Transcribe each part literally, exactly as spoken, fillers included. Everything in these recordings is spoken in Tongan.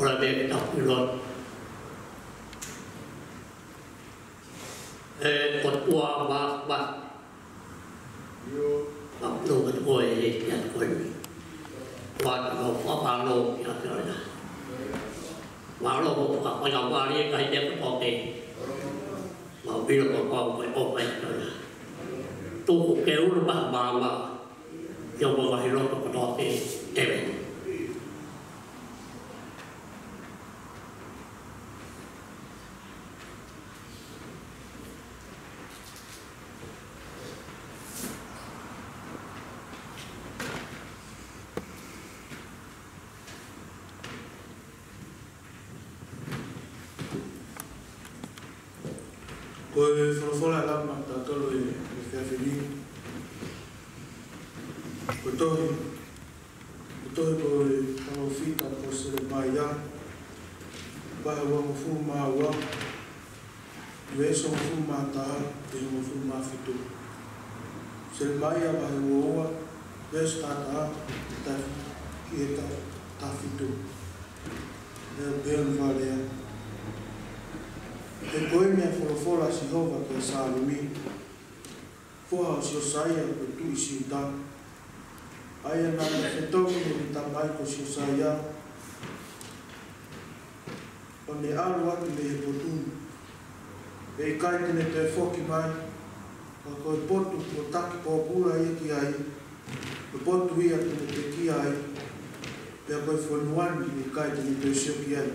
Ola te tau ki loto. ʻE ʻOtua Māfimafi, ʻoku mau ʻoatu ʻa e fakamālō kiate koe. Mālō hoʻo fakafaingamālie ki he kakai kotoa pē. Mau ʻilo ko koe ʻoku ke ʻofa ʻiate koe. Tuku ke ʻulu pē ʻa e maama ʻi homau ngaahi loto kotoa pē. ʻĒmeni. Ko e folofola ʻe lava maʻatautolu he efiafi ni, ko e tohi, ko e tohi ko e palōfita ko Selemaia, vahe uofulu mā ua, veesi hongofulu mā taha ki he hongofulu mā fitu. Selemaia vahe uofulu mā ua, veesi taha taha ki he taha, ki he taha, taha fitu. ʻE pehē hono fakalea: He ko eni ʻa e folofola ʻa Sihova kia Sālumi, foha ʻo Siosaia ko e tuʻi Siuta, ʻa ia naʻa ne fetongi ʻene tamai ko Siosaia, ʻo ne ʻalu atu mei he potu ni, pea ʻikai te ne toe foki mai, ka ko e potu kuo taki pōpula ia ki ai, ko e potu ia te ne pekia ai, pea ko e fonua ni ʻe ʻikai te ne toe sio ki ai.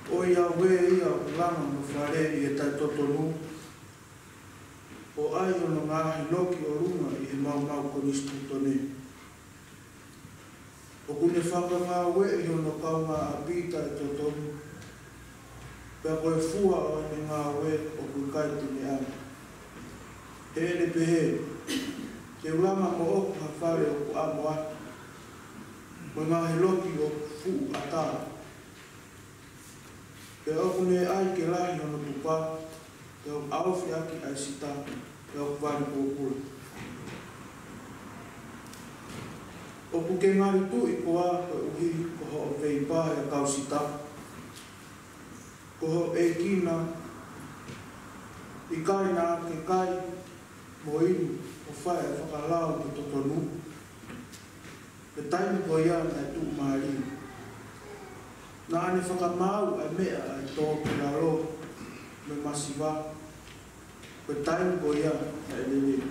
ʻOiauē ia ʻoku langa hono fale ʻi he taʻetotonu, ʻo ʻai hono ngaahi loki ʻolunga ʻi he maumau konisitūtone. ʻOku ne fakangāueʻi hono kaungāʻapi taʻetotonu, pea ko e fua ʻo ʻene ngāue ʻoku ʻikai te ne ʻalu. He ʻene pehē, te u langa moʻoku ha fale ʻoku ʻamo atu, mo e ngaahi loki ʻoku fuʻu ʻatā. Pea ʻoku ne ʻai ke lahi hono tupa, pea ʻoku ʻaofi ʻaki ʻa e sita, pea ʻoku vali pōpula. ʻOku ke ngali tuʻi koā koeʻuhi ko hoʻo veipa ʻi he kau sita, ko hoʻo ʻeiki na, ʻikai naʻa ke kai mo inu ʻo fai ʻa e fakalau ʻoku totonu? Ko e taimi ko ia naʻe tuʻumālie, naʻa ne fakamaau ʻa e meʻa ʻa e tō ki lalo mo e masiva, ko e taimi ko ia naʻe lelei.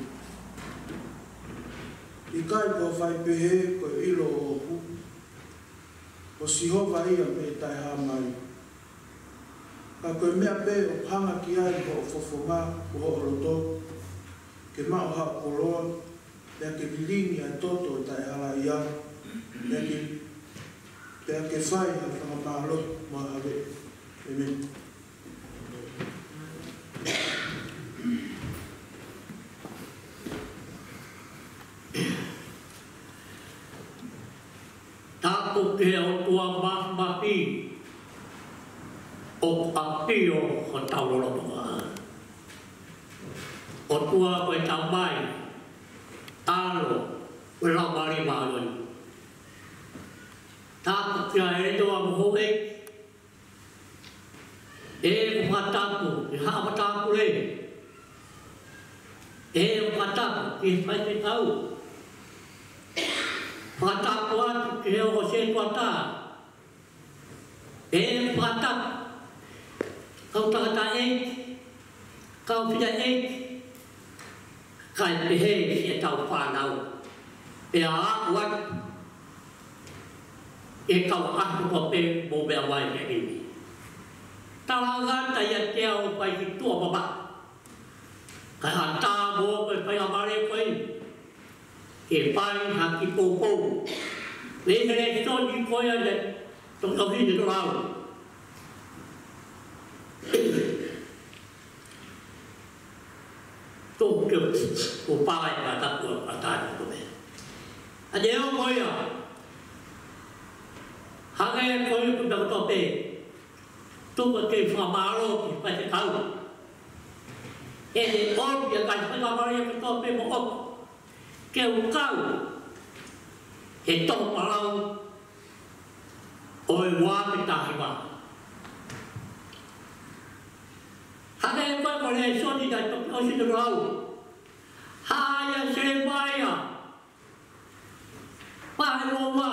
ʻIkai ko e fai pehē ko e ʻilo ʻoʻoku? Ko Sihova ia mei he taʻehāmai. Ka ko e meʻa pē ʻoku hanga ki ai hoʻo fofonga mo hoʻo loto, ke maʻu haʻo koloa, pea ke lilingi ʻa e toto ʻo e taʻehalaia, pea ke, pea ke fai ha fakamālohi mo ha hāvea. ʻĒmeni. Tapu ki he ʻOtua Māfimafi, ʻoku ʻafio ʻi hotau lotolotonga. ʻOtua ko e Tamai, ʻAlo, mo e Laumālie Māʻoniʻoni. Tapu ki he ʻEletō mo e houʻeiki, ʻe fakatapu ki he haʻa matāpule, ʻe fakatapu ki he faifekau, fakatapu atu ki he ongo sētuata, ʻe fakatapu kau tangataʻeiki, kau fineʻeiki, kae pehē ki heʻetau fānau, pea aʻu atu ki he kau ʻaho kotoa pē ʻoku mou meʻa mai ki ai. Talangata ʻiate au ʻa e kiʻi tuʻa mamaʻo, kae ʻatā mo au ʻa e faingamālie ko eni ke fai ha kiʻi poupou mei he lēsoni ko ia ʻa e Toketā Hine Tolau. Tō ke o pālai ka tapu ʻa tātou ko me. ʻA e ʻo ko ia. Hangē ko ia ko takoto pē. Tuku ke fakamālō ki he faifekau. ʻE he ʻomi ʻa e faingamālie kotoa pē moʻoku ke u kau he tō palau ʻo e ua pea taha hiva. Hangē ko e lēsoni naʻe toki ʻosi ʻo lau. Hā ia Selemaia, vahe ua ua,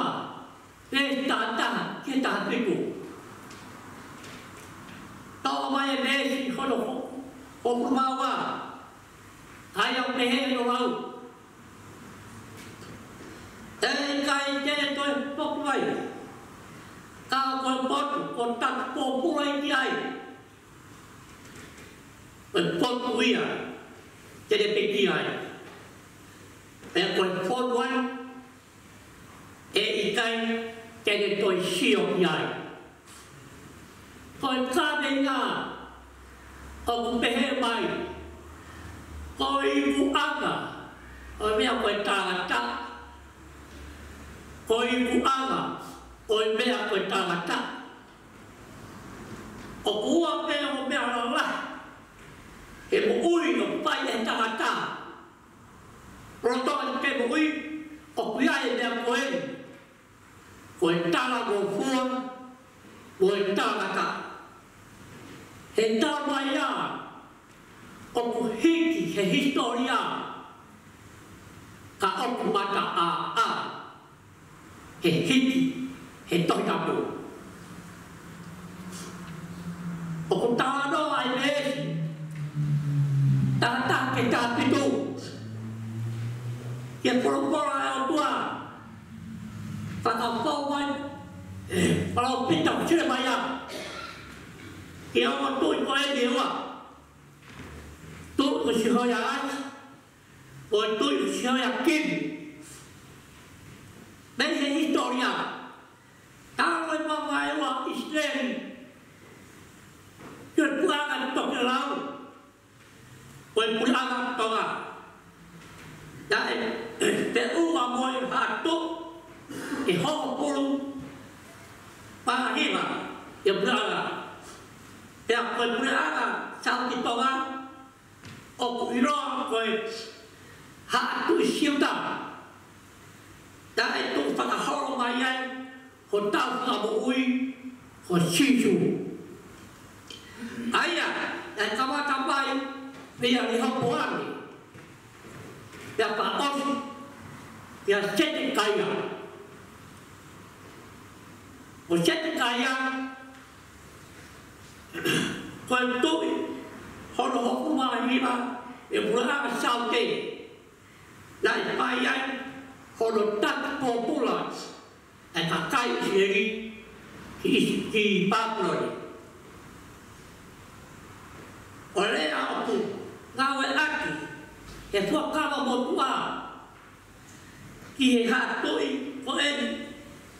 veesi taha taha ki he taha fitu. Toʻo mai e veesi hono ho-, hongofulu mā ua. ʻA ia ʻoku pehē hono lau. ʻE ʻikai te ne toe foki mai, ka ko e potu kuo taki pōpula ki ai, ko e potu ia te ne pekia ai. Pea ko e fonua ni, ʻe ʻikai te ne toe sio ki ai. Ko e kaveinga ʻoku pehē mai, ko e ikuʻanga ʻo e meʻa ko e tangata, ko e ikuʻanga ʻo e meʻa ko e tangata. ʻOku ua pē ʻo e meʻa lalahi he moʻui ʻoku fai ʻe he tangata. Lolotonga ʻene moʻui, ʻoku ʻi ai e meʻa ko eni, ko e talangofua mo e talangataʻa. He taimi ia ʻoku hiki he hisitōlia, ka ʻoku mataʻāʻā he hiki he Tohi Tapu. ʻOku talanoa ʻa e veesi taha taha ki he taha fitu ki he folofola ʻa e ʻOtua, fakafou mai ʻe he palōfita ko Selemaia ki he ongo tuʻi ko eni ʻe ua. Tuʻi ko Sihoiakimu, ko e tuʻi ko Sihoiakimi. Mei he hisitōlia, talu e mavaeua ʻa ʻIsileli ki he puleʻanga tokelau, ko e puleʻanga Tonga. Naʻe feʻunga mo e haʻa tuʻi ʻe hongofulu mā hiva ʻi he puleʻanga. Pea ko e puleʻanga Saute Tonga, ʻoku ʻiloa ko e Haʻa Tuʻi Siuta, naʻe tuʻu fakaholo mai ai hotau Fakamoʻui ko Sīsū. ʻA ia naʻe kamata mai meia Rehopoame, pea fakaʻosi kia Setekaia. Ko Setekaia, ko e tuʻi hono hongofulu mā hiva ʻi he puleʻanga Saute, naʻe fai ai hono taki pōpula ʻa e kakai ʻIsileli ki ʻIsi-, ki Pāpilone. ʻO lea ʻoku ngāueʻaki he Fuakava Motuʻa ki he haʻa tuʻi ko eni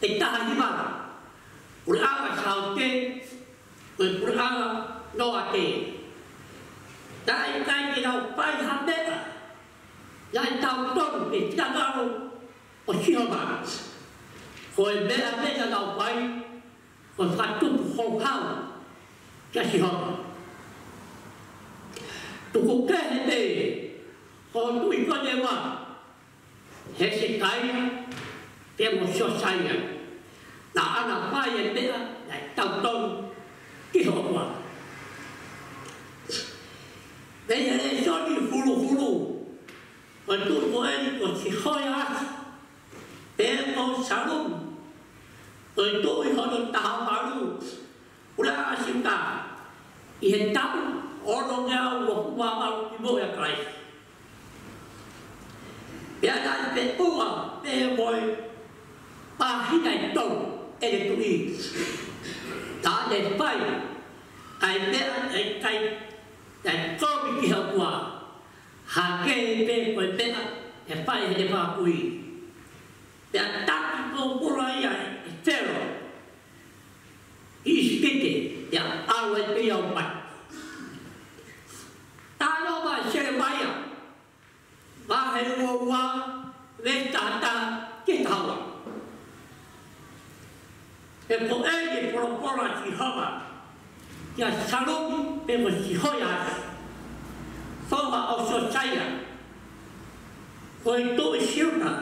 ʻe taha hiva, puleʻanga Saute, ko e puleʻanga Noate. Naʻe ʻikai ke nau fai ha meʻa naʻe tautonu ki he finangalo ʻo Sihova. Ko e meʻa pē naʻa nau fai, ko e fakatupu houhau kia Sihova. Tuku kehe pē ko e tuʻi ko eni ʻe ua, Hesekaia pea mo Siosaia, naʻa na fai e meʻa naʻe tautonu ki he ʻOtua. Mei he lēsoni huluhulu, ko e tuʻi ko eni ko Sihoiasi, pea mo Salumu, ko e tuʻi hono taha valu, puleʻanga Siuta, ʻi he taʻu ono ngeau uofulu mā valu kimuʻa ʻia Kalaisi. Pea naʻe feʻunga pē mo e pāhina ʻe tolu ʻene tuʻi. Naʻa ne fai ʻa e meʻa ʻe ʻikai ke kovi ki he ʻOtua, hangē pē ko e meʻa ʻe fai ʻe heʻene fanga kui. Pea taki pōpula ia ʻe Felo ʻi ʻIsipite, pea ʻalu ai pē ia ʻo mate. Talanoa mai Selemaia, vahe ua ua, veesi taha taha ki he taha ua. He ko eni e folofola ʻa Sihova kia Salumu pea mo Sihoiasi, foha ʻo Siosaia, ko e tuʻi Siuta,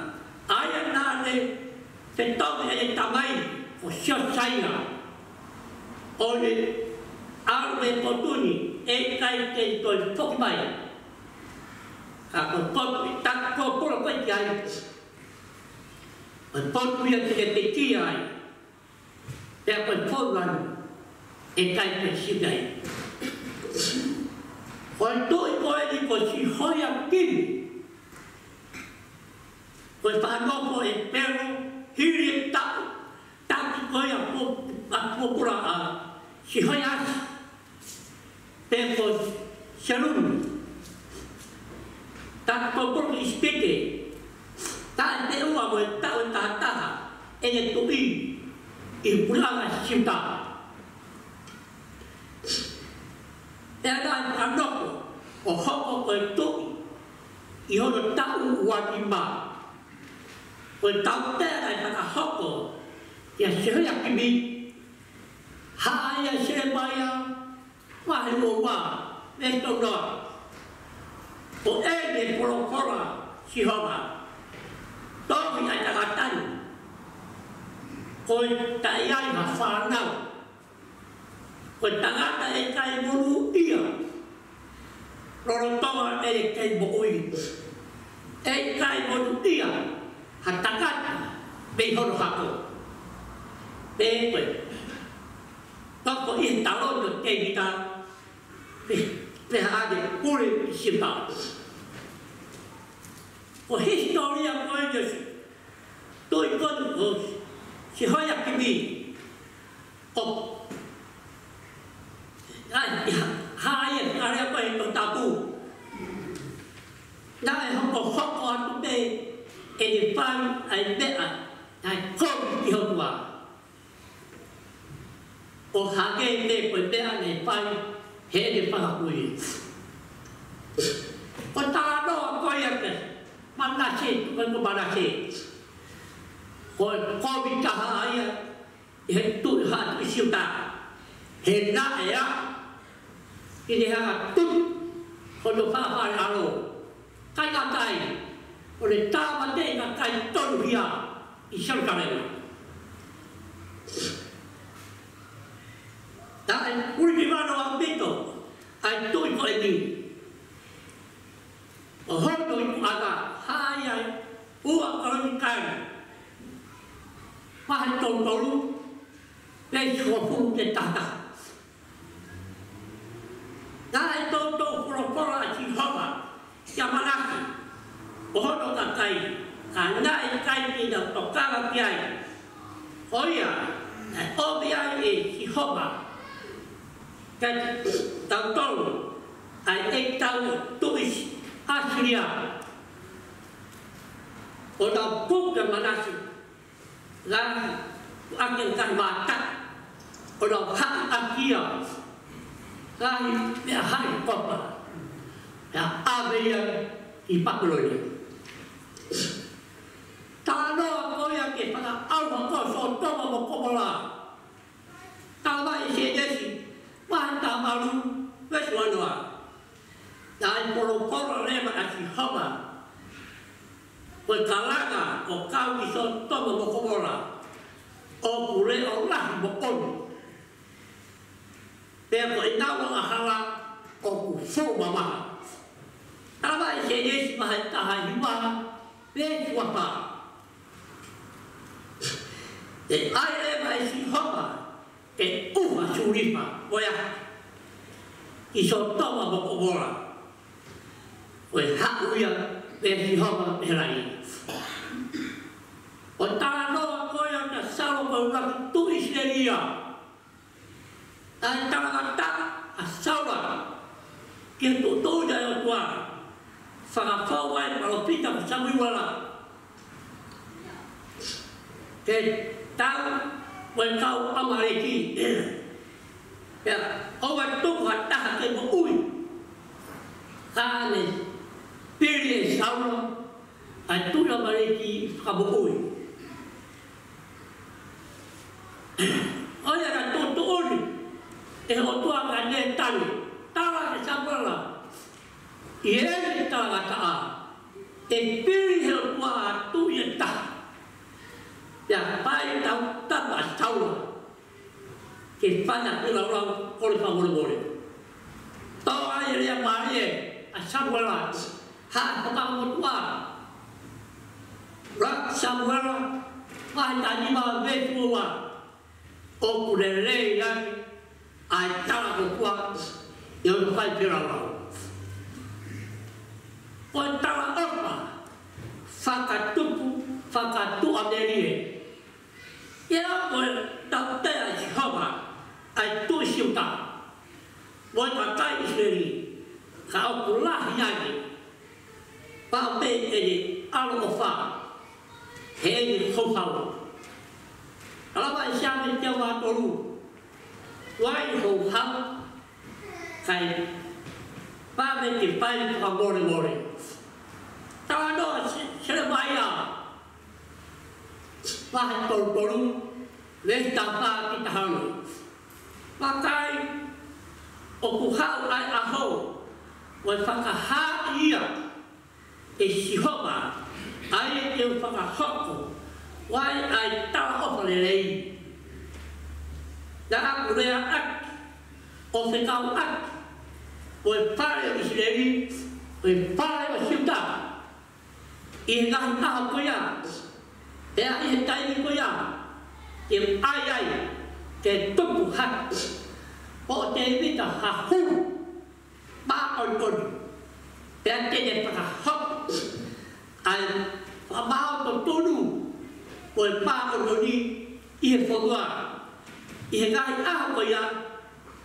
ʻa ia naʻa ne fetongi ʻene tamai ʻo Siosaia, ʻo ne ʻalu mei he potu ni, ʻe ʻikai ke toe foki mai. Ka ko e potu ʻi taku ko polo ko ʻi ai. Ko e potu ia te ne pekia ai. Pea ko e potu ʻe ʻikai ke sio ki ai. Ko e tuʻi ko eni ko Sihoiakimi. Ko e fakanofo ʻi Pelo, hili e taʻu, taki ko ia ko, ʻa ko pula ʻa Sihoiasi, pe ko Selumi. Taki ko pulu ʻIsipite, taʻu ʻe ua mo e taʻu ʻe taha taha, ʻene tuʻi ʻi he puleʻanga Siuta. Pea naʻe fakanofo ʻo hoko ko e tuʻi ʻi hono taʻu ua nima. Ko e tautea naʻe fakahoko kia Sihoiakimi, hā ia ʻe Selemaia, vahe ua ua, veesi tolu noa. Ko eni e folofola ʻa Sihova: Tohi ʻa e tangata ni, ko e taʻe ʻi ai ha fānau, ko e tangata ʻe ʻikai monūʻia lolotonga ʻene kei moʻui. ʻE ʻikai monūʻia ha tangata mei hono hako. Pea ko e, toko ʻi he taloni ʻo Tēvita, pe, pe hā ʻene pule ʻi Siuta. Ko e hisitōlia ko eni ʻo e tuʻi ko eni ko Sihoiakimi. ʻO, ʻa ia, hā ia ʻa e lea ko ē he Tohi Tapu. Naʻe hokohoko atu pē ʻene fai ʻa e meʻa naʻe kovi ki he ʻOtua. ʻO hangē pē ko e meʻa naʻe fai heʻene fanga kui. Ko e talanoa ko ia kia Manase, tuku ko Manase. Ko e kovi taha ia ʻi he tuʻi, ha tuʻi Siuta. He naʻe aʻu ki he hanga ʻo tutu hono fale ʻalo, kai kakai, ʻo ne tāmateʻi e kakai tonuhia ʻi Selusalema. Naʻe ulimano ʻaupito ʻa e tuʻi ko eni. ʻO hono ikuʻanga, hā ia ʻi he ua Kolonikali, vahe tolu tolu, veesi hongofulu ki he taha taha. Naʻe toutou folofola ʻa Sihova kia Manase ʻo hono kakai, ka naʻe ʻikai ke nau tokanga ki ai. Ko ia, naʻe ʻomi ai ʻe Sihova kiate kitautolu ʻa e ʻeikitau ʻo e tuʻi ʻAsilia, ʻo nau puke ʻa Manase, lahi ʻaki e ngaahi mata, ʻo nau haʻi ʻaki ia e ngaahi meʻa haʻi kopa, pea ʻave ia ki Pāpilone. Talanoa ko ia ki he fakaʻauha ko ē ʻo Sōtoma mo Komola. Talamai ʻe Sēnesi vahe taha valu, veesi ua noa. Naʻe folofola leva ʻa Sihova ko e kalanga ʻo kau ki Sōtoma mo Komola ʻoku leʻo lahi moʻoni, pea ko ʻenau angahala ʻoku fuʻu mamaha. Talamai ʻe Sēnesi vahe taha hiva, veesi ua fā. ʻE ʻai leva ʻe Sihova e ʻuha sulifa, ko ia, ki Sōtoma mo Komola. Ko e haʻu ia ʻe Sihova mei he langi. Ko e talanoa ko ia kia Saulo ko e ʻuluaki tuʻi ʻIsileli ia. Naʻe talangataʻa ʻa Saulo ki he tuʻutuʻuni ʻa e ʻOtua, fakafou ai e palōfita ko Samuela ke tau mo e kau ʻAmaleki. Pea ʻoua ʻe tuku ha taha ke moʻui. Ka ne pili ʻe Saulo ʻa e tuʻi ʻAmaleki fakamoʻui. ʻO ia naʻe tuʻutuʻuni ʻe he ʻOtua kia Nētane, tala kia Samuela, ʻi heʻene talangataʻa, ʻe pili ʻe he ʻOtua ha tuʻi ʻe taha. Pea fai ʻetau tapa ʻa Saula ke fai ʻa e feilaulau kole fakamolemole. Tō ai e lea mālie ʻa Samuela, haʻu ʻo fakamotuʻa. Ua Samuela, vahe tahanima veesi ua. ʻOku lelei ange ʻa e talaʻofa ʻi hono fai feilaulau. Ko e talaʻofa fakatupu, fakatuʻamelie. ʻIo, ko e tautea ʻe Sihova ʻa e tuʻi Siuta mo e kakai ʻIsileli, ka ʻoku lahi ange pea pehē ʻene ʻaloʻofa heʻene houhau. Talamai ʻe Saame teau mā tolu, ʻoku ʻi ai e houhau, kae pehē ke fai fakamolemole. Talanoa ʻa Se-, Selemaia, vahe tolu tolu, veesi taha fā ki he taha ono. Vakai, ʻoku haʻu ʻa e ʻaho, ʻo e fakahā ia ʻe Sihova, ʻa ia te u fakahoko ai ʻa e talaʻofa lelei naʻa ku leaʻaki ʻo fekauʻaki mo e fale ʻo ʻIsileli, mo e fale ʻo Siuta, ʻi he ngaahi ʻaho ko ia, pea ʻi he taimi ko ia, ke ʻai ai ke tupu hake ʻo Tēvita ha hulu māʻoniʻoni, pea te ne fakahoko ʻa e fakamāʻopoʻopo mo e māʻoniʻoni ʻi he fonua. ʻI he ngaahi ʻaho ko ia,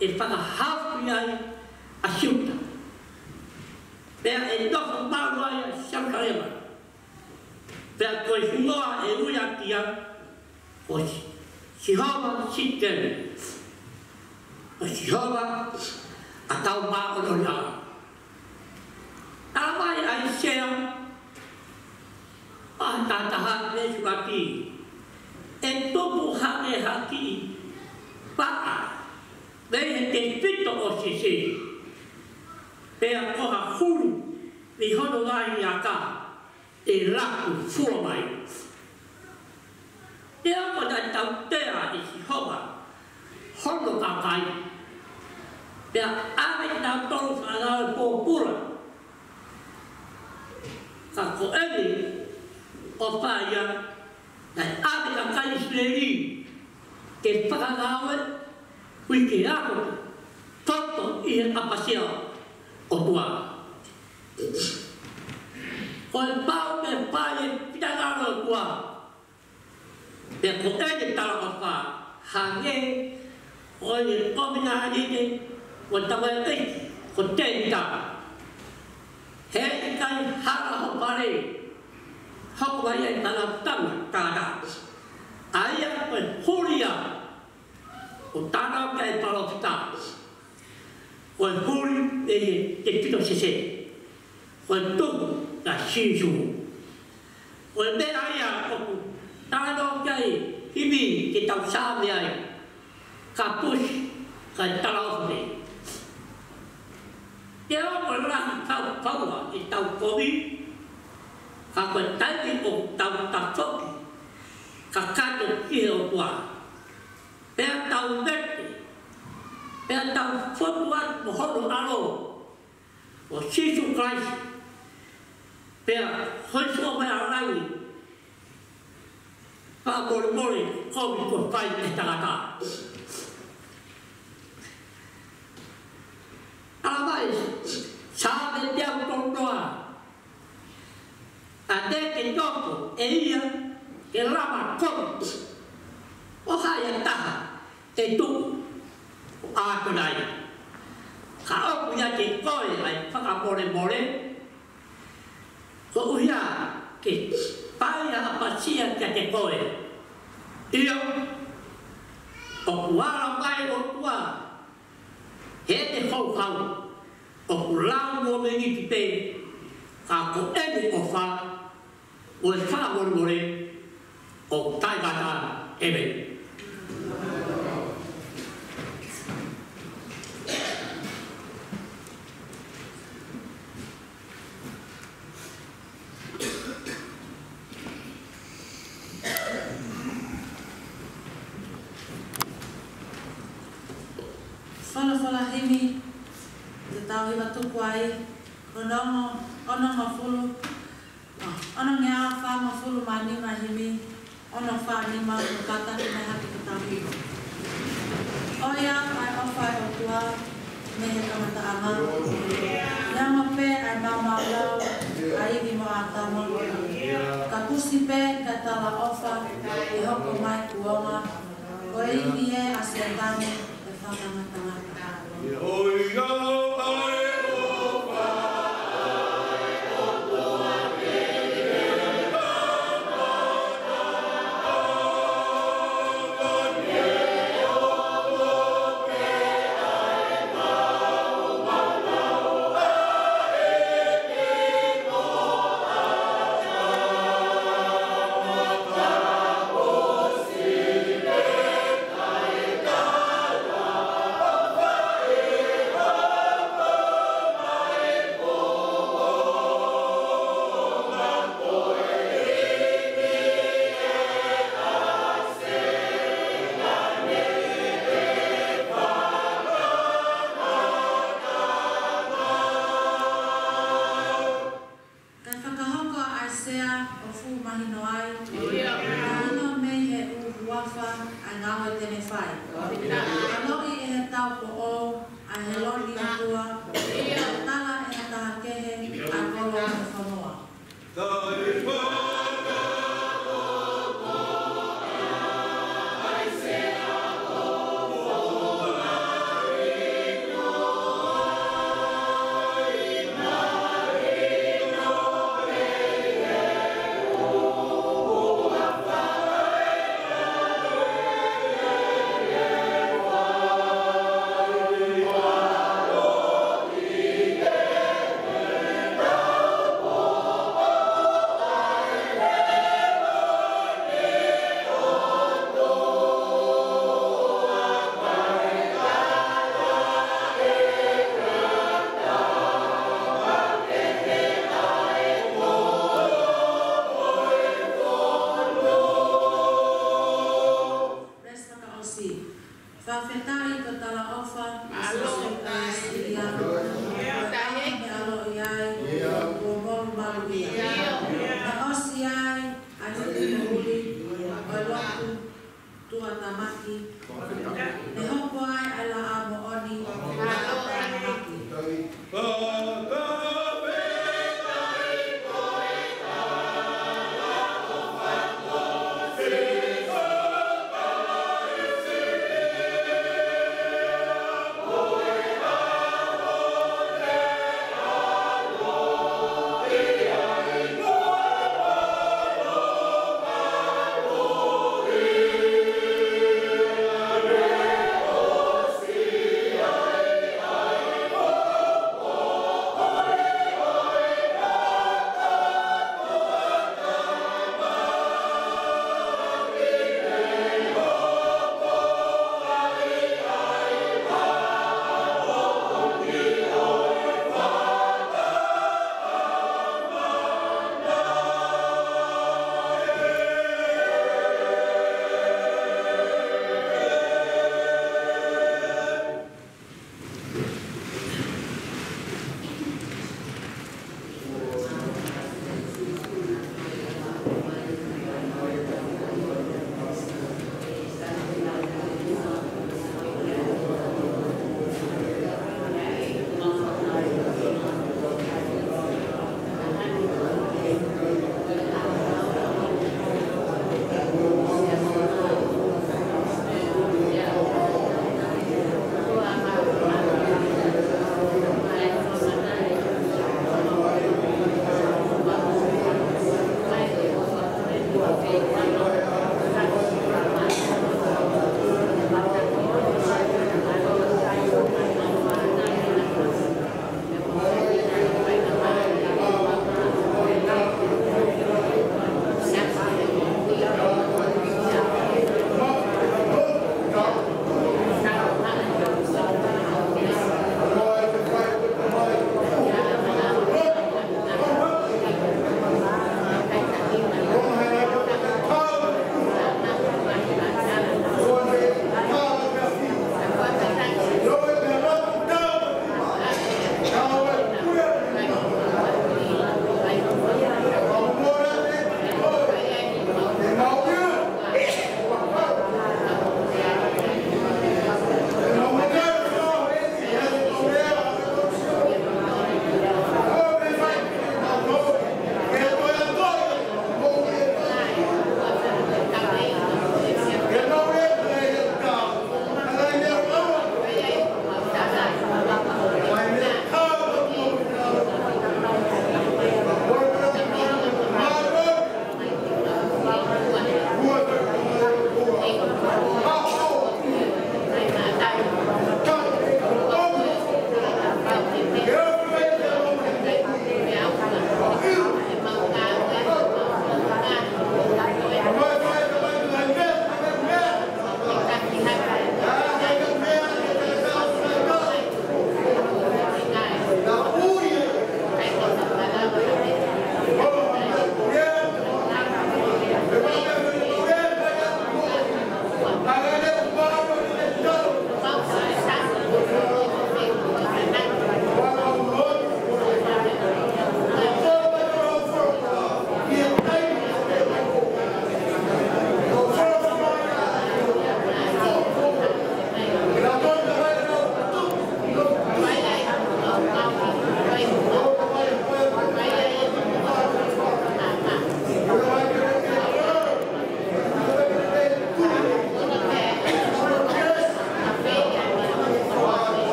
ʻe fakahaofi ai ʻa Siuta, pea ʻe nofo malu ai ʻa Selusalema. Pea ko e hingoa ʻe ui ʻaki ia ko Si-, Sihova Sitikeni, ko Sihova ʻa e Tau Māʻoniʻoni. Talamai ʻe ʻAisea, vahe taha taha veesi ʻuluaki, ʻe tupu hake ha kiʻi paʻa mei he tefito ʻo Sese, pea ko ha hulu mei hono ngaahi aka ʻe laku fua mai. ʻIo, ko e tautea ʻe Sihova hono kakai, pea ʻave kitautolu ʻo fakangāue pōpula. Ka ko ʻene ʻofa ia, naʻe ʻave e kakai ʻIsileli ke fakangāue, ui ke ako, toto ʻi he ʻapasia ʻo e ʻOtua. Ko e pau ke fai e finangalo ʻo e ʻOtua, pea ko ʻene talaʻofa, hangē ko e kovinānite mo e tamaioʻeiki ko Tēvita. He ʻikai hala ho fale, hoko mai ai e tangata tangata. ʻA ia ko e hulu ia ʻoku talanoa ki ai e palōfita, ko e hulu ʻi he tefito Sese, ko e tuku ʻa Sīsū. Ko e meʻa ia ʻoku talanoa ki ai e himi ke tau Saame ai, kapusi, kae talaʻofa. ʻIo, ko e lahi e fau-, faunga ʻetau kovi, ka ko e taimi ʻoku tau tafoki kakato ki he ʻOtua, pea tau vete, pea tau fotu atu mo hono ʻAlo ko Sīsū Kalaisi, pea hoihoa mai ʻa langi, fakamolemole kovi kuo fai ʻe he tangata. Talamai ʻe Saame teau tolu noa, ʻa ē te ke nofo ʻe ia ke lama kovi, ʻo haʻi ha taha ʻe tuʻu ʻo ʻākonai. Ka ʻoku ʻiate koe ʻa e fakamolemole, koeʻuhi ke fai ha ʻapasia kiate koe. ʻIo, ʻoku ala mai e ʻOtua heʻene houhau, ʻoku lau mo miniti pē, ka ko ʻene ʻofa mo e fakamolemole ʻoku taʻengata. ʻĒmeni. Folofola himi, te tau hiva tuku ai, onongo, onongofulu, onongeau fāngofulu mā nima himi, ono fā nima, ʻo kātaki mai hake ke tau hiva. ʻOiauē ʻa e ʻofa ʻa e ʻOtua mei he kamataʻanga. Neongo pē ʻa e maumaulau ʻa ʻIvi mo ʻĀtama, ka kusi pē ʻa e talaʻofa ʻe hoko mai kuonga, ko e ivi ē ʻa Sētane ʻe fakangatangata. Kae fakahoko ʻa ʻAisea ʻo fuʻu mahino ai, ʻio, mahino mei he ʻū huafa ʻa e ngāue te ne fai. Ka ʻaloʻi ʻe he taupoʻou ʻa Hēloni ʻOtua, ʻio, tala ʻe ha taha kehe ʻa e kolo ʻo e fonua. Veesi fakaʻosi. Fakafetaʻi ko e talaʻofa ʻa Sīsū Kalaisi ʻiate kitautolu, ʻoku tau meʻa ʻaloʻi ai, kuo molumalu ia. Meʻa ʻosi ai ʻa e holi moʻui, ʻo e lotu tuʻutāmaki, ʻe hoko ai ʻa e laʻā moʻoni ʻo e tuʻutāmaki.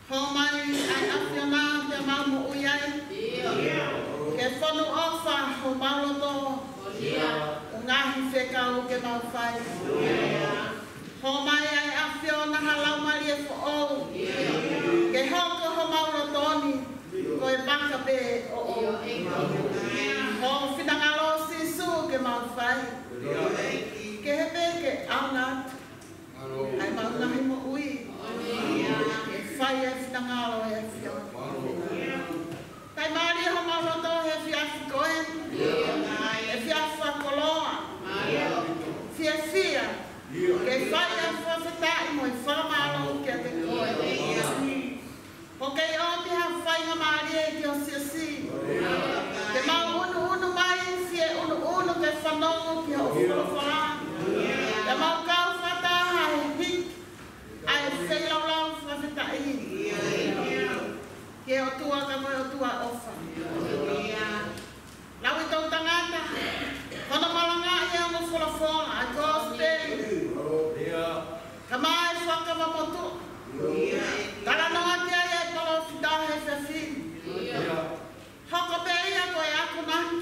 Hoko mai ʻa e ʻAfiona te mau moʻui ai. Ke fonu ʻofa homau loto. ʻO ngaahi fekau ke mau fai. Hoko mai ʻa e ʻAfiona ha laumālie foʻou. Ke hoko homau loto ni ko e vaka pē ʻoʻou. Ho finangalo Sīsū ke mau fai. Ke he pē ke ʻaonga atu ʻa e mau ngaahi moʻui. Ke fai e finangalo e ʻAfiona. Taimālie homau loto he efiafi ko eni. Efiafi fakakoloa. Fiefia. Ke fai ʻa e fakafetaʻi mo e fakamālō kiate koe. ʻOku kei ʻomi ha faingamālie ki ho siasi. Ke mau ʻunuʻunu mai, fie ʻunuʻunu ke fanongo ki hoʻo folofola. Ke mau kau fakataha he hiki ʻa e feilaulau fakafetaʻi. Ki he ʻOtua ka ko e ʻOtua ʻofa. Lau ʻi he toʻutangata, ko hono malangaʻi ʻa e ongo folofola, ʻa e kosipeli. Kae ʻumaʻā e Fuakava Motuʻa. Talanoa ki ai e palōfita he efiafi ni. Hoko pē ia ko e akonaki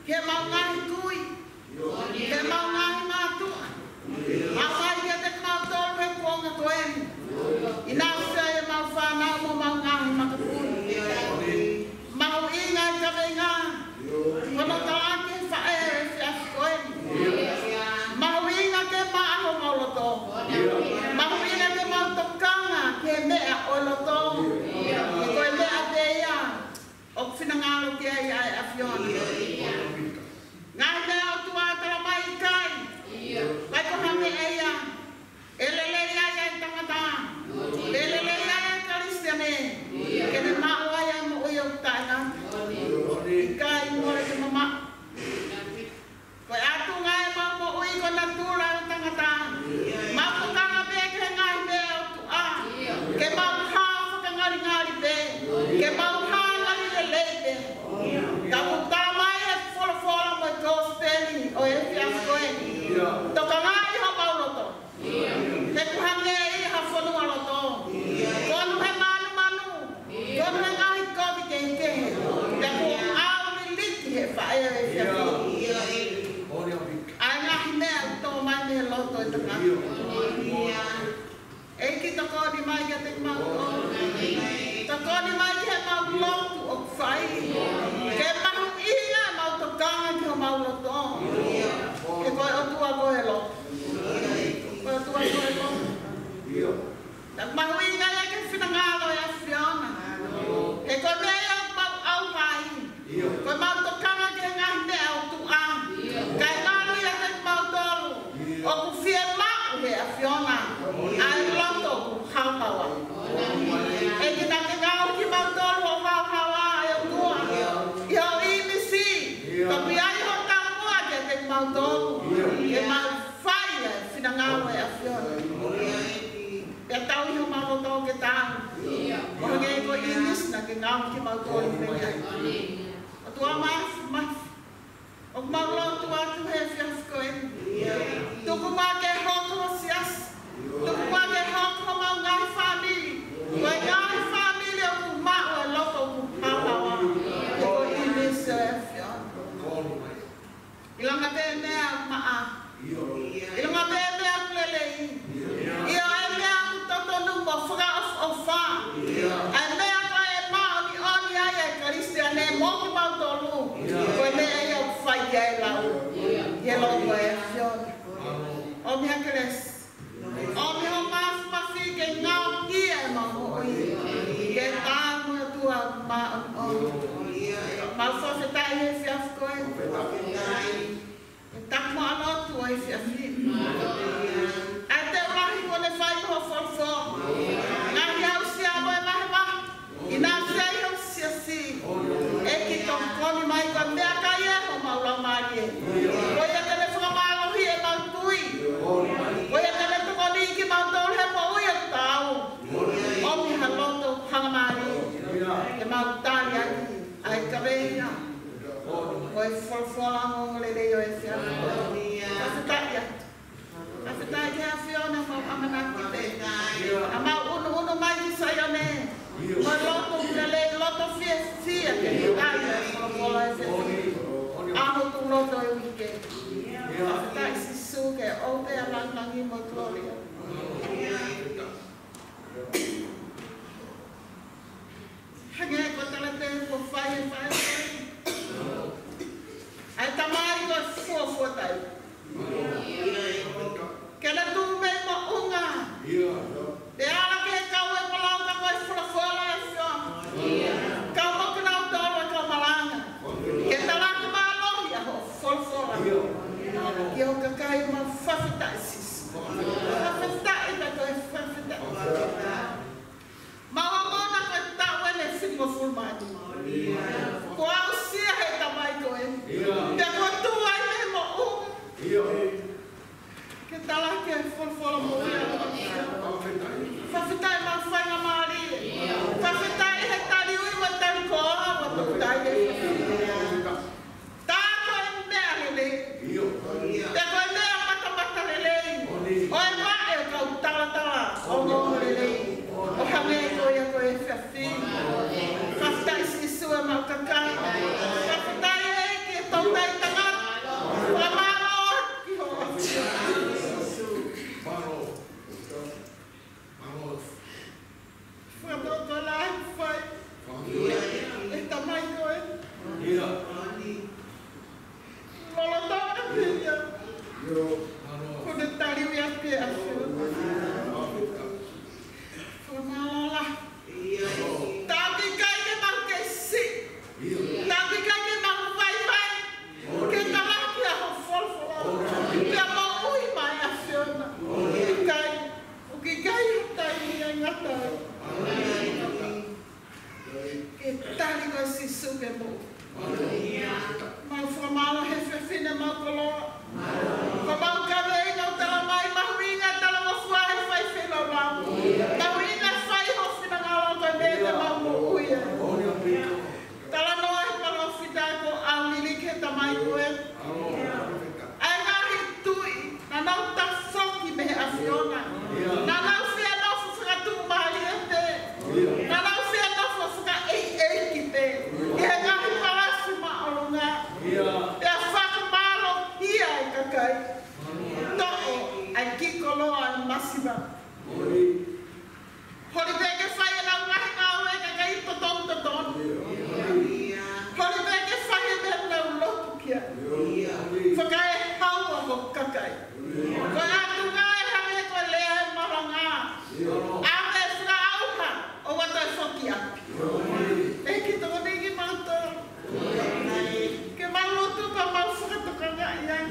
ki heʻemau ngaahi kui, ki heʻemau ngaahi mātuʻa. Mau ʻai kiate kimautolu he kuonga ko eni. ʻInasi ai ʻemau fānau mo ʻemau ngaahi makapuna. Mahuʻinga e kaveinga. Ko hono talaki e faʻē he efiafi ko eni. Mahuʻinga ke maʻa homau loto. Mahuʻinga ke mau tokanga ki he meʻa ʻo e loto. He ko e meʻa pē ia ʻoku finangalo ki ai ʻa e ʻAfiona. Tokangaʻi homau loto. He kuo hangē ia ha fonualoto. Konu he mānumanu. Konu he ngaahi kovi kehekehe. Pea kuo ʻauliliki he faʻē ʻo e efiafi ʻa e ngaahi meʻa ʻoku tō mai mei he loto ʻo e tangata. ʻEiki, tokoni mai kiate kimautolu. Tokoni mai ki heʻemau lotu ʻoku fai. Ke mahuʻinga ʻemau tokanga ki homau loto. He ko e ʻOtua koe ʻa e lotu. Ko e ʻOtua koe ʻa e lotu. Naʻa mahuʻinga ia ki he finangalo ʻo e ʻAfiona. He ko e meʻa ia ʻoku mau ʻauha ai. Ko ʻemau tokanga ki he ngaahi meʻa ʻo tuʻa. Kae ngalu ia kiate kimautolu ʻoku fiemaʻu ʻe he ʻAfiona ʻa e loto ʻoku haohaoa. ʻEiki, naʻa ke ngaohi kimautolu ʻo haohaoa ʻe ʻOtua. ʻI hoʻo ʻīmisi. Ka pea ʻi hoʻo taumuʻa kiate kimautolu. Ke mau fai ʻa e finangalo ʻo e ʻAfiona. Pea tauhi homau loto ke tau. ʻO hangē ko e ʻīmisi naʻa ke ngaohi kimautolu mei ai. ʻOtua Māfimafi. ʻOku mau lotu atu he efiafi ko eni. Tuku muʻa ke hoko ho siasi. Tuku muʻa ke hoko homau ngaahi fāmili. Ko e ngaahi fāmili ʻoku maʻu e loto ʻoku haohaoa. He ko e ʻīmisi ʻo e ʻAfiona. ʻIlonga pē meʻa ʻoku maʻa. ʻIlonga pē meʻa ʻoku lelei. ʻIo, ʻa e meʻa ʻoku totonu mo fakaʻofoʻofa. ʻA e meʻa ko ē ʻe māʻoniʻoni ai ʻa e Kalisitiane mo kimautolu. Ko e meʻa ia ʻoku fai ki ai e lau. ʻI he loto ʻo e ʻAfiona. ʻOmi ha kelesi. ʻOmi ho Māfimafi ke ngaohi ʻemau moʻui. Ke tau mo e ʻOtua māʻoniʻoni. Mau fakafetaʻi he efiafi ko eni. ʻE taku muʻa lotu ʻo e efiafi. ʻA e teu lahi kuo ne fai mo ho folofola. Ngaahi aʻusia mo e vahevahe. ʻI he ʻaʻahi ʻo e siasi. ʻEiki, tokoni mai ko e meʻakai ʻo homau laumālie. Ko ia te ne fakamālohi ʻemau tui. Ko ia te ne tokoniʻi kimautolu he moʻui ʻoku taau. ʻOmi ha loto hangamālie. Ke mau tali ʻaki ʻa e kaveinga ʻo e folofola ongoongolelei ʻo e efiafi. Fakafetaʻi atu. Fakafetaʻi ki he ʻAfiona, mau ʻamanaki pē. ʻA mau ʻunuʻunu mai ki Saione. Mo e loto lelei, loto fiefia ke ʻai ʻa e folofola ʻo e efiafi. ʻA hoku loto ʻi he uike. Fakafetaʻi Sīsū, ke ʻoʻou pē ʻa e lāngilangi mo e kolōlia. Hangē ko e talateu kuo fai ʻe he faʻē. ʻA e tamai ko e fuofua taʻu. Ke na tuʻu mei moʻunga. Pea ala ke kau e malanga ko e folofola ʻa e ʻAfiona. Kau mo kinautolu ʻa e kau malanga. Ke talaki mālohi ʻa hoʻo folofola. Ki ho kakai, mau fakafetaʻi Sīsū. Fakafetaʻi, ka ko e fakafetaʻi. Mau ʻamanaki ko e taʻu eni ʻe fitungofulu mā nima. Kuo aʻusia ʻe he tamai ko ē. Pea kuo tuʻu ai mei moʻunga. Ke talaki e folofola moʻui ʻa e ʻAfiona. Fakafetaʻi, mau faingamālie. Fakafetaʻi he tali ui mo e tali koa, mo e tali e. Tā ko e meʻa lelei. Pea ko e meʻa matamata lelei. ʻO e vaʻe ʻo e kau talatala ongoongolelei. ʻO hangē ko ia ko e efiafi. Fakafetaʻi Sīsū ʻemau kakai. Fakafetaʻi ʻEiki e toutai tangata. Fakamālō ki ho ʻAfio. Fakatotolo ʻa e fai ʻe he tamai ko ē. Lolotonga pē ia. Kuo ne tali ui ʻa e ʻAfio. Fakamālō lahi. Tapu ʻikai ke mau kei siʻi. Tapu ʻikai ke mau vaivai. Ke talaki ʻa hoʻo folofola. Pea moʻui mai ʻa e ʻAfiona. ʻIkai. ʻOku ʻikai ha taimi ʻe ngata ai. Ke tali koe Sīsū ke moʻui. Mau fakamālō he fefine mau koloa. Ko mau kaveinga ʻoku tala mai, mahuʻinga e talangofua he fai feilaulau. Mahuʻinga e fai ho finangalo, ko e meʻa te mau moʻui ai. Talanoa he palōfita kuo ʻauliliki he tamai ko ē. ʻA e ngaahi tuʻi, Pea fakamālohia e kakai. Toʻo ʻa e kiʻi koloa ʻo e masiva. Holi pē ke fai ʻenau ngaahi ngāue e kakai totonu totonu. Holi pē ke fai ʻenau lotu ki ai. Fakaehaua ho kakai. Ko e ʻatunga ʻe hangē ko e lea ʻa e malanga. ʻAve fakaʻauha ʻo ʻoatu e foki ʻapi. ʻEiki, tokoni kimautolu ke mau lotu pea mau fakatokangaʻi ai.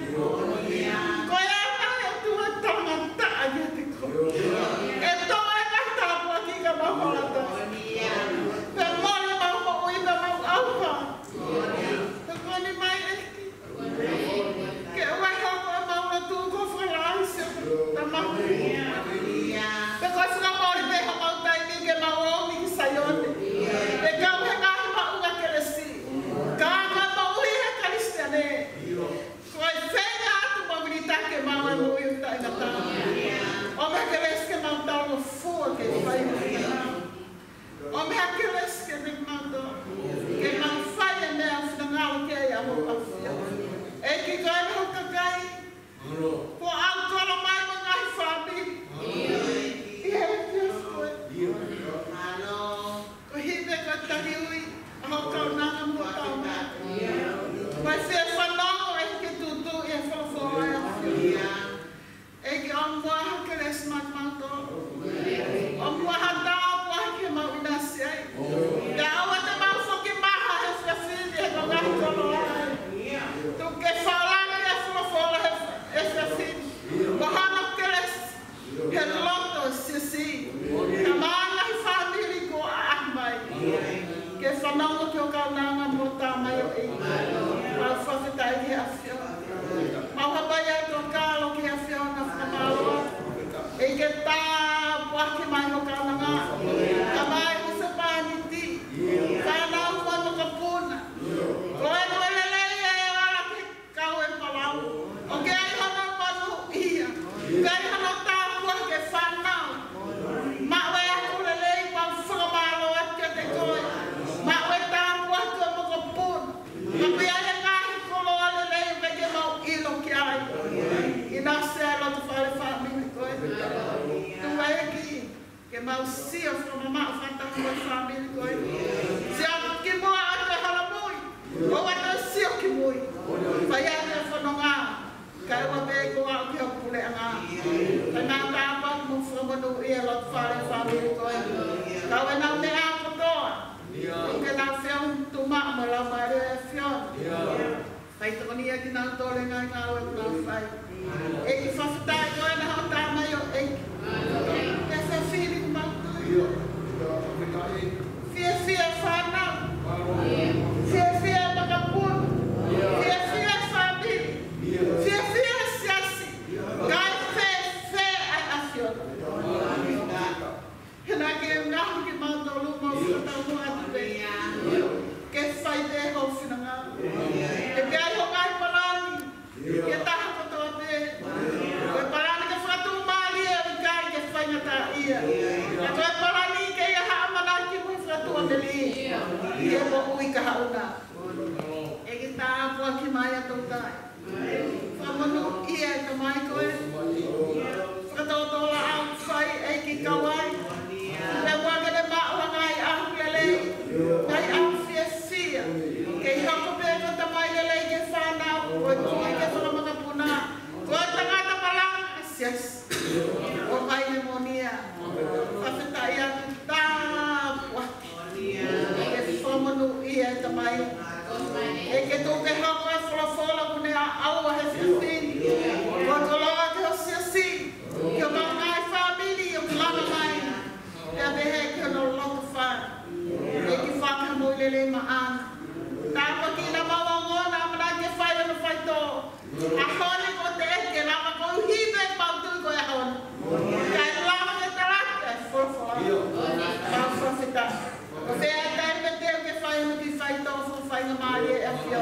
Ko e ʻatunga ʻe ʻOtua, tangata ʻa ia te ko. ʻE toʻo e ngaahi tāpuaki ka mau holata. Pea mole mau moʻui pea mau ʻauha. Tokoni mai ʻEiki. Ke ʻoua ʻe hoko ʻemau lotu ko e fakalahi siʻa tamau. Pe ko e fakamoʻoni pē homau taimi ke mau ō mai ki Saione. Pea kau he ngaahi maʻunga kelesi. Ka ka mau ui he Kalisitiane. Ko e feinga atu mau vilitaki ʻemau moʻui ʻo taʻengata. ʻOmi ha kelesi ke mau talangofua ke fai. ʻOmi ha kelesi ke ne mato. Ke mau fai e meʻa ʻoku finangalo ki ai ʻa hoʻo ʻAfio. ʻEiki, ko e meʻa ho kakai. Kuo ʻalu kolo mai mo e ngaahi fāmili. ʻI he efiafi ko ē. Ko e hipe ko e tali ui ʻa hoʻo kaunanga mo e tau. Ko e fie fanongo ʻEiki ke tuʻutuʻu ʻi he folofola ʻa e ʻAfio. ʻEiki, ʻomi muʻa ha kelesi maʻa kimautolu. ʻOmi muʻa ha tāpuaki ke mau ʻinasi ai. Pea ʻoua te mau foki maha he efiafi ni he ko e ngaahi koloa. Tuku ke fālaki e folofola he efiafi ni. Mo hono kelesi he loto siasi. Ka maʻa e ngaahi fāmili kuo ʻaʻahi mai. Ke fanongo ki hoʻo kaunanga mo e tamaioʻeiki. Mau fakafetaʻi ki he ʻAfio. Mau hapai atu ʻa e kalo ki he ʻAfio na fakamālō. ʻEiki, tāpuaki mai hoʻo kaunanga. Ka mai husepāniti. Fānau mo e makapuna. Ko e ko e lelei ʻa e ala ki he kau e palau. ʻOku ʻi ai hono manuʻia. ʻOku ʻi ai hono tāpuaki ki he fānau. Maʻu e ako lelei, mau fakamālō atu kiate koe. Maʻu e tāpuaki ki he makapuna. Ka ʻoku ʻi ai e ngaahi koloa lelei ʻoku ʻikai ke mau ʻilo ki ai. ʻInasi ai e loto fale fāmili ko ē. Tuʻu ʻEiki, ke mau sio fakamamaʻu fakataha mo e fāmili ko ē. Sio ki muʻa ʻa e holomui. ʻOua te ke sio ki mui. Fai atu e fononga. Kae ʻoua pē ke aʻu ki hoʻo puleʻanga. Kae mau tāpuaki mo fakamonūʻia e loto fale fāmili ko ē. Kau ʻenau meʻa kotoa. Ke nau feʻunga tuʻumaʻu mo e Laumālie ʻo e ʻAfio. Fai tokoni ia kinautolu he ngaahi ngāue ʻoku nau fai. ʻEiki, fakafetaʻi koe ʻa hoʻo tamaioʻeiki. Pea fefine ko mau tui. Fiefia e fānau. Fiefia e makapuna. Fiefia e fāmili. Fiefia e siasi. Kae fēfē ʻa e ʻAfio. He naʻa ke ngaohi kimautolu mau fakataumuʻa atu pē. Ke fai pē hoʻo finangalo. He ʻoku ʻi ai hoʻo ngaahi palani. Ke taha kotoa pē. Ko e palani ke fakatuʻumālie ʻo ʻikai ke faingataʻaʻia. Ka ko e palani ke ʻi ai ha ʻamanaki mo e fakatuʻamelie. ʻI he moʻui kahaʻu na. ʻEiki, tāpuaki mai ʻa e toutai. Fakamonūʻia e tamai ko ē. Fakatotolo ʻa e fai ʻEiki kau ai. Pea ʻoua ke ne maʻu ha ngaahi ʻaho lelei. Ngaahi ʻaho fiefia. Kei hoko pē ko e tamai lelei ki he fānau. Ko e kui ki he fanga makapuna. Ko e tangata malanga ʻa e siasi. ʻOmai e moʻoni ia. Fakafetaʻi atu, tāpuaki. Ke fakamonūʻia e tamai. ʻEiki, tuku ke hoko e folofola kuo ne ʻaʻau he efiafi ni. Ko e koloa ki ho siasi. Ki homau ngaahi fāmili ʻoku lava mai. Pea pehē ki hono loto fale. ʻEiki, fakamoʻui lelei maʻana. Tāpuakiʻi ʻemau ongoongo, ʻamanaki ke fai hono faitō. ʻAho ni kuo teʻeki ke lava koeʻuhi pē ʻemau tui ko e ʻaho ni. Kae lava ke talaki ʻa e folofola. Mau fakafetaʻi. Ko e fē ʻa e taimi te u ke fai hono kiʻi faitō, fai faingamālie ʻa e ʻAfio.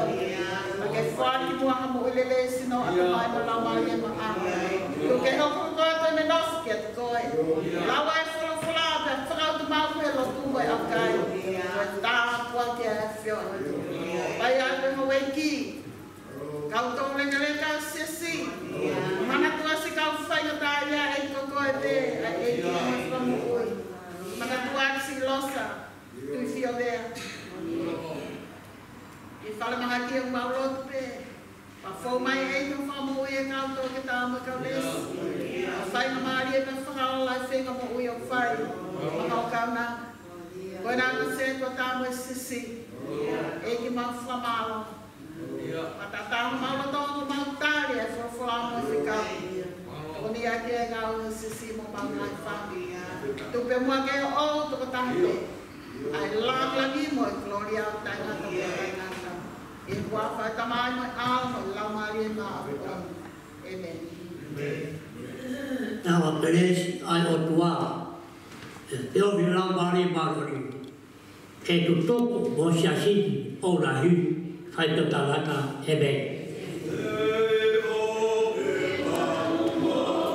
Ka ke foaki muʻa ha moʻui lelei, sino, ʻatamai mo e laumālie maʻa. Tuku ke hoko kotoa ʻene nofo kiate koe. Lau e folofola pea fakautu maʻu he lotu mo e ʻaukai. Ko e tāpuaki ʻa e ʻAfio. Pea ʻi ai pē houʻeiki. ʻOku tau lekeleka ʻa e siasi. Manatua siʻi kau faingataʻaʻia, ʻEiki, ko koe pē ʻa e ʻEiki mo e Fakamoʻui. Manatua siʻi Losa Tuʻifiovea. ʻI he falemahaki ʻoku mau lotu pē, pea fou mai ʻEiki ʻo fakamoʻui e kau toketā mo e kau neesi. ʻO faingamālie pea fakaola e feinga moʻui ʻoku fai maʻa hoʻo kaunanga. Ko e ngaahi sētuata mo e siasi. ʻEiki, mau fakamālō. Pea tatau mo e loto ʻoku mau tali e folofola mo e fekau. Tokoni ʻaki e ngāue ʻa e siasi mo homau ngaahi fāmili. Tuku pē muʻa ke ʻoʻou tokotaha pē ʻa e langilangi mo e kolōlia ʻo taʻengata mo taʻengata. ʻI he huafa ʻo e Tamai mo e ʻAlo mo e Laumālie Māʻoniʻoni. ʻĒmeni. Tau ʻa Kelesi ʻa e ʻOtua, ʻa e feohi ʻa e Laumālie Māʻoniʻoni, ke tutuku mo siasi ni ʻo lahi, fai pē ʻo taʻengata. ʻĒmeni.